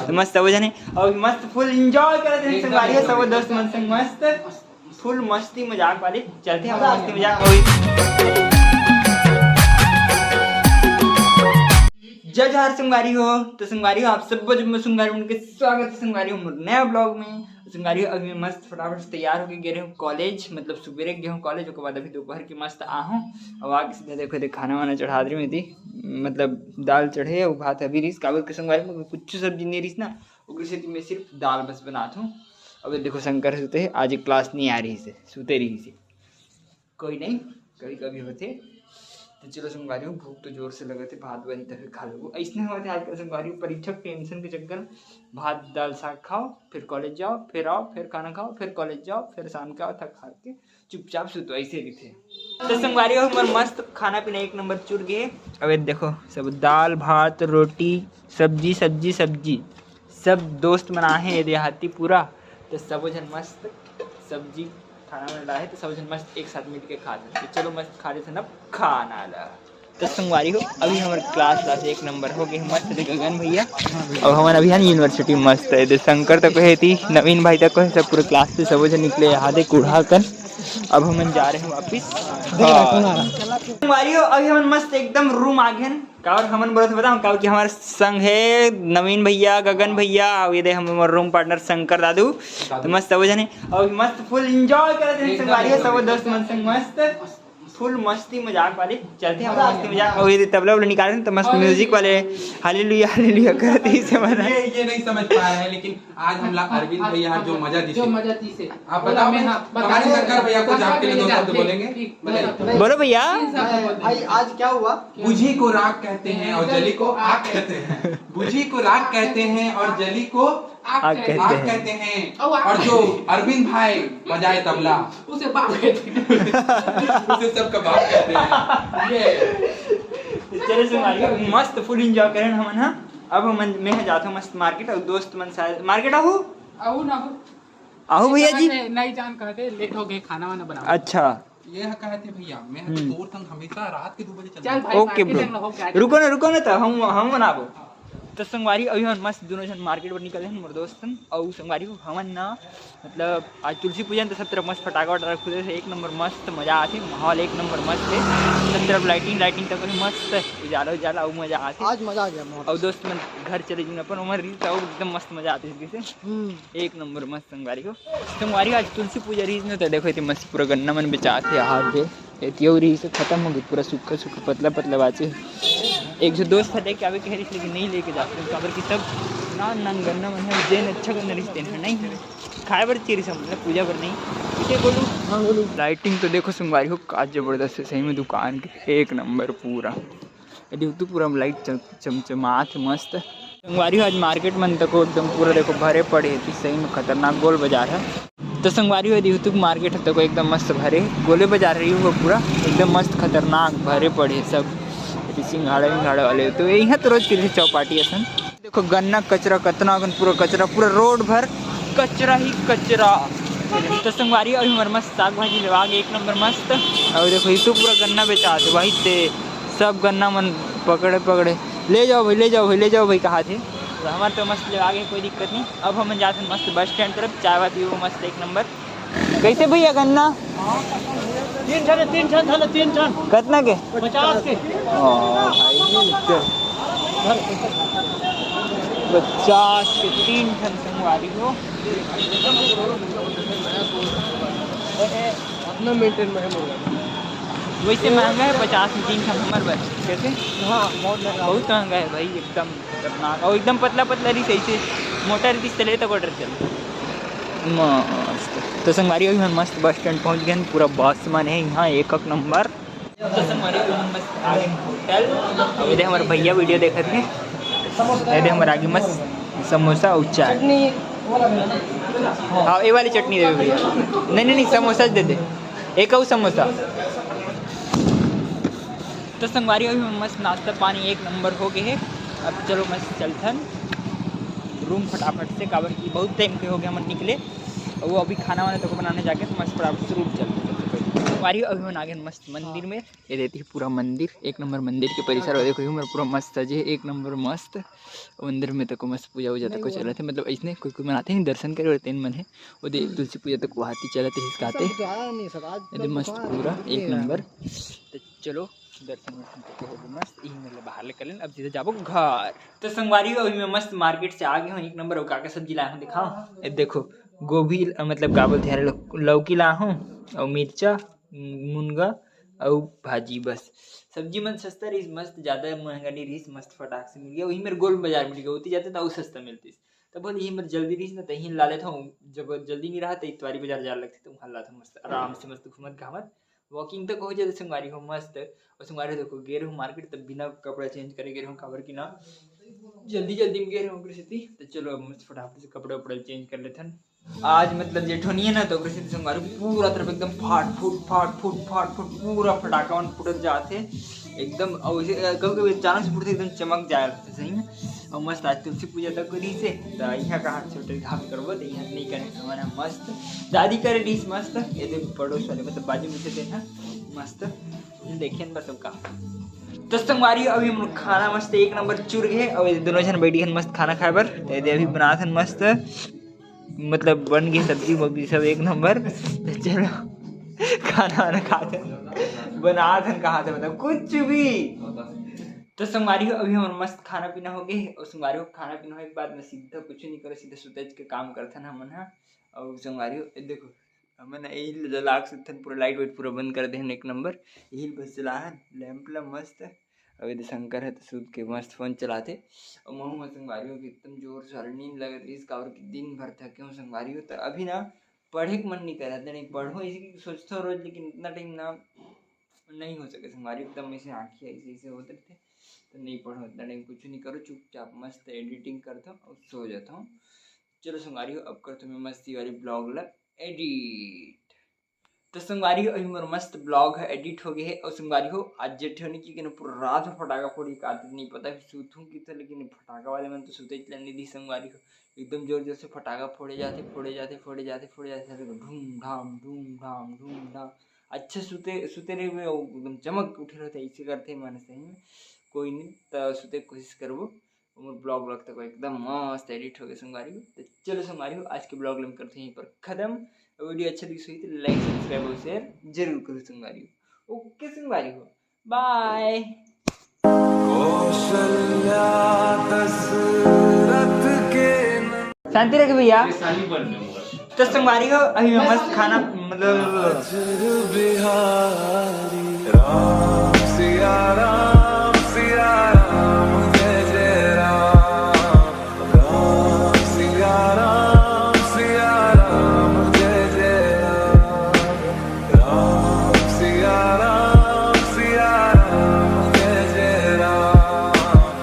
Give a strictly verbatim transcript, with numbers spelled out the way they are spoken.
तो मस्त सबो झने अउ मस्त full enjoy करत हे एकदम, संगवारी हो, एकदम, सबो एकदम। दोस्त मन संग मस्त full मस्ती मजाक वाली चलथे, हमर मस्ती मजाक होई। जय जोहार संगवारी हो। तो संगवारी हो, आप सब जब संगवारी मन के स्वागत हे संगवारी हो मोर नया vlog में। संगवारी हो, अभी मैं मस्त फटाफट से तैयार होके गे रहे हूँ college, मतलब सुबेरे गे हूँ college, ओकर बाद अभी दोपहर के मस्त आ हूँ। अब आके सीधा देखो, देख खाना वाना चढ़ा दे रही थी, मतलब दाल चढ़े अउ भात अभी रहिस, काबर के संगवारी में कुछ सब्जी नहीं रहिस ना, ओकर सेती मैं सिर्फ दाल बस बनात हूँ। अब देखो शंकर सुते हे, आज class नहीं आ रहिस हे, सुते रहिस हे। कोई नहीं, कभी कभी होथे। तो चलो संगवारी हो, भूख तो जोर से लगत हे, भात बनी तभी खा लेबो। अइसने होथे आजकल संगवारी हो, परीक्षा के tension के चक्कर, भात दाल साग खाओ, फिर college जाओ, फिर आओ, फिर खाना खाओ, फिर college जाओ, फिर शाम के आओ थक हार के चुपचाप सुतो, ऐसे रहिथे। तो संगवारी हो, हमर मस्त खाना पीना एक नंबर चुर गे। अब ये देखो, सब दाल भात रोटी सब्जी सब्जी सब्जी, सब दोस्त मन आहे ये देहाती पूरा। तो सबो झन मस्त सब्जी खाना वाना लाए, तो सबो झन मस्त एक साथ मिल के खात हन। तो चलो मस्त खा लेथन अब खाना ला। तो संगवारी हो, अभी हमर class class एक नंबर हो गे, मस्त दे गगन भैया। अब हमन अभी हन university मस्त हे, दे शंकर तक हे ती, नवीन भाई तक हे, सब पूरे class से सबो झन निकले, यहाँ दे कूढ़ा कन। अब हमन जा रहे हैं वापिस। संगवारी हो, अभी हमन मस्त एकदम room आ गए हन। काबर हमन बोलत हे बताओ, काबर कि हमारे संग हे नवीन भैया, गगन भैया, अउ ये दे हमर room partner शंकर दादू। तो मस्त सबो झने अउ मस्त full enjoy करत हे एकदम, संगवारी हो, एकदम, सबो एकदम। दोस्त मन संग मस्त full मस्ती मजाक वाली चलथे, हमर मस्ती मजाक। अउ ये दे तबला उबला निकाले तो मस्त अरे। Music वाले हालेलुया हालेलुया करत हे, इसे मजा। ये, ये नहीं समझ पा रहे हैं, लेकिन आज हमला अरविंद भैया जो मजा दी जो से। मजा दी से। आप बोला बताओ मैं, भाई, हाँ, बताइए। हमारे शंकर भैया को बस जाप के लिए दो शब्द बोलेंगे। ठीक, बताइए। बोलो भैया। तीन शब्द बोल दो। भाई, आज क्या हुआ? बुझी को राख कहते हैं और जली को आग कहते हैं। बुझी को राख कहते हैं और जली को आग कहते हैं। आग कहते हैं। और जो अरविंद भाई बजाए तबला, उसे बाप कहते हैं। उसे सबका बाप कहते हैं। ये। तो चलो संगवारी, मस्त full enjoy करेन हमन, हाँ। अब हमन, मैं जात हूँ मस्त market, अउ दोस्त मन शायद market आहू? आहू ना हो। आहू भैया जी। नहीं, नहीं जान कहते, late हो गए खाना वाना बनाओ। अच्छा। ये ह कहे थे भैया, मैं ह हम्म। तोर संग हमेशा रात के दो बजे चल चल जाऊँ। भाई, OK, bro। रुको ना, रुको ना, तो हम, हम बनाबो। तो संगवारी, अभी हमन मस्त दोनों झन market बर निकले हन, मोर दोस्त हन। अउ संगवारी हो, हमन ना, मतलब, आज तुलसी पूजन, तो सब तरफ मस्त फटाका वटाका फूटे से एक नंबर मस्त मजा आथे, माहौल एक नंबर मस्त हे। सब तरफ lighting, lighting तक मस्त उजाला, उजाला, अउ मजा आथे। आज मजा आ गया बहुत। अउ दोस्त मन घर चले जिन अपन, ओमन रहिस, अउ एकदम मस्त मजा आथे, जैसे हम्म। एक नंबर मस्त संगवारी हो। संगवारी हो, आज तुलसी पूजा रहिस न, तो देखो, एती मस्त पूरा गन्ना मन बेचात हे, हाथ दे। एती अउ रहिस, खत्म हो गे, पूरा सूखा सूखा, पतला पतला बाचे। एक जो दोस्त ह लेके आवे कहे रहिस, लेकिन नहीं लेके जात, काबर कि सब ना, ना गन्ना मन हे, जेन अच्छा गन्ना रहिस, तेन ह नहीं खाए बर चाहिए रहिस, मतलब पूजा बर नहीं। ठीक है, बोलू। हाँ, बोलू। Lighting तो देखो संगवारी हो, का जबरदस्त हे, सही में दुकान के एक नंबर पूरा। ये देखो तो पूरा light चम-, चमचमात हे, मस्त। संगवारी हो, आज market मन तको एकदम पूरा देखो भरे पड़े हे, तो सही में खतरनाक गोल बाजार हे। तो संगवारी हो, ये देखो तो market ह तको एकदम मस्त भरे, गोले बाजार हे वो पूरा, एकदम मस्त खतरनाक भरे पड़े हे सब, ये सिंघाड़ा विंघाड़ा वाले। तो यहाँ तो रोज के लिए चौपाटी असन। देखो गन्ना कचरा, कतना अकन पूरा कचरा, पूरा road भर कचरा ही कचरा। तो संगवारी हो, अभी हमर मस्त साग भाजी लेवा गे, एक नंबर मस्त। अउ देखो, इतू पूरा गन्ना बेचात हे, वही ते सब गन्ना मन पकड़े पकड़े, "ले जाओ भाई, ले जाओ भाई, ले जाओ भाई," कहा थे। तो हमर तो मस्त लेवा गे, कोई दिक्कत नहीं। अब हमन जात हन मस्त bus stand तरफ, चाय वाय पीबो मस्त एक नंबर। कैसे भैया गन्ना? तीन ठन, तीन ठन, तीन ठन। कतना के? पचास के। ओ भाई, पचास के तीन ठन संगवारी हो। ए, ए, अपना maintain में है मुर्गा। वैसे महंगा है, पचास में तीन ठन हमर बर। कैसे? हाँ, बहुत महंगा। बहुत महंगा है भाई, एकदम खतरनाक। और एकदम पतला पतला रहिस, ऐसे मोटा रहिस, चले तो order चल। मस्त। तो संगवारी, अभी हम मस्त bus stand पहुँच गए हैं, पूरा bus मन है यहाँ, एक एक नंबर। तो संगवारी, अभी हम मस्त आ गए hotel। अब ये दे हमर भैया video देखत हे, ये दे हमर आगे मस्त समोसा और चाय। हाँ, ये वाली चटनी देवे भैया। नहीं, नहीं, नहीं, समोसा दे दे, एक और समोसा। तो संगवारी, अभी मस्त नाश्ता पानी एक नंबर हो गए है। अब चलो मस्त चलथन room फटाफट से, काबर कि बहुत time के हो गया हमन निकले। और वो अभी खाना वाना तो को बनाने जाके, तो मस्त फटाफट से room चलते सबसे पहले। संगवारी हो, अभी हमन आ गेन मस्त मंदिर में। ये देती पूरा मंदिर, एक नंबर मंदिर के परिसर। और देखो, ये हमर पूरा मस्त सजे, एक नंबर मस्त। मंदिर में तको मस्त पूजा वूजा तको चलत हे, मतलब अइसने कोई कोई मन आथे नहीं दर्शन करे, और तेन मन हे वो दे तुलसी पूजा तक वहाती चलत हे, इसका आथे। ये दे मस्त पूरा एक नंबर। तो चलो दर्शन वर्शन तको हो गे मस्त, यही मतलब बाहर ले कर लेन, अब सीधा जाबो घर। तो संगवारी हो, अभी मैं मस्त मार्केट से आ गया हूँ, एक नंबर। और का का सब्जी लाया हूँ दिखाओ, ये देखो गोभी, मतलब का बोलते हैं, लौ-, लौकी ला हूँ, और मिर्चा, मुनगा, अउ भाजी बस। सब्जी मन सस्ता रहिस, मस्त ज्यादा महंगा नहीं रहिस, मस्त फटाक से मिल गया। वही मेरे गोल बाजार मिल गया, होती जाते तो अउ सस्ता मिलतीस। तब बोले ये मेरे जल्दी रहिस ना, तहीं ला लेता हूँ। जब जल्दी नहीं रहा तो इतवारी बाजार जा लगती, तो वहाँ लाता हूँ मस्त आराम से, मस्त घूमत घामत वॉकिंग तक हो जाते संगवारी हो मस्त। और संगवारी हो देखो, गे रहूँ मार्केट तब बिना कपड़ा चेंज करे गे रहूँ, काबर कि ना जल्दी जल्दी में गे रहूँ ओकरे सेती। तो चलो अब मस्त फटाफट से कपड़ा उपड़ा चेंज कर लेथन। आज मतलब जेठो नहीं है ना, तो ओकरे सेती संगवारी पूरा तरफ एकदम फाट फूट फाट फूट फाट फूट पूरा फटाका मन फूटत जात हे एकदम। और उसे कभी कभी अचानक से फूटते एकदम चमक जाए लगथे सही में। और मस्त आज तुलसी पूजा तक करी से, तो यहाँ कहा छोटे धाम करबो, तो यहाँ नहीं करने हमारा मस्त दादी करे रहीस मस्त। ये देखो पड़ोस वाले मतलब बाजू में से देखा मस्त देखेन बस सबका। तो संगवारी हो, अभी हम खाना मस्त एक नंबर चुर गए, और ये दोनों जन बैठी हन मस्त खाना खाए बर। तो ये दे अभी बनात हन मस्त, मतलब बन गए सब्जी वब्जी सब एक नंबर। तो चलो खाना वाना खाते हैं, बनात हन, कहा था मतलब कुछ भी। तो संगवारी हो, अभी हमारा मस्त खाना पीना हो गए, और संगवारी हो खाना पीना होए के बाद मैं सीधा कुछ नहीं करो, सीधा सुतेज के काम करथन हमन हा। और संगवारी हो, ये देखो हमन यही ल जला के सुतथन, पूरा लाइट वाइट पूरा बंद कर देहन एक नंबर। यही ल बस जलाहन लैंप ला मस्त। अब ये दे शंकर है तो सूत के मस्त फोन चलाते। और महू ह संगवारी हो कि एकदम जोर से नींद लगत रहीस, काबर कि दिन भर थके हूँ संगवारी हो। तो अभी ना पढ़े के मन नहीं करत, नहीं पढ़ो इसी की सोचता हूँ रोज, लेकिन इतना टाइम ना नहीं हो सके संगवारी, एकदम ऐसे आँखी ऐसे ऐसे होते रहते, तो नहीं पढ़ो इतना टाइम, कुछ नहीं करो, चुपचाप मस्त एडिटिंग करता हूँ और सो जाता हूँ। चलो संगवारी हो, अब करता हूँ मैं मस्ती वाली ब्लॉग ला एडिट। तो संगवारी हो, अभी मोर मस्त ब्लॉग है एडिट हो गए है। और संगवारी हो, आज जेठे होने की कहने पूरा रात में फटाका फोड़ी का आदत नहीं पता कि सूतूं कि तो, लेकिन फटाका वाले मन तो सूते चलन नहीं दी संगवारी हो। एकदम जोर जोर से फटाका फोड़े जाते, फोड़े जाते, फोड़े जाते, फोड़े जाते, ऐसे ढूम ढाम ढूम ढाम ढूम ढाम। अच्छा सुते सुते रहे हुए वो एकदम चमक उठे रहते, ऐसे करते मन सही में। कोई नहीं, तो सुते के कोशिश करबो। मोर ब्लॉग व्लॉग तक एकदम मस्त एडिट हो गए संगवारी हो। तो चलो संगवारी हो, आज के ब्लॉग ला करते हैं यहीं पर खत्म। वीडियो अच्छा दिखी तो लाइक सब्सक्राइब और शेयर जरूर करो संगवारी हो। ओके संगवारी हो, बाय। कौशल्या दशरथ के शांति रखे भैया। तो संगवारी हो, अभी मैं मस्त खाना मतलब बिहारी राम सिया राम।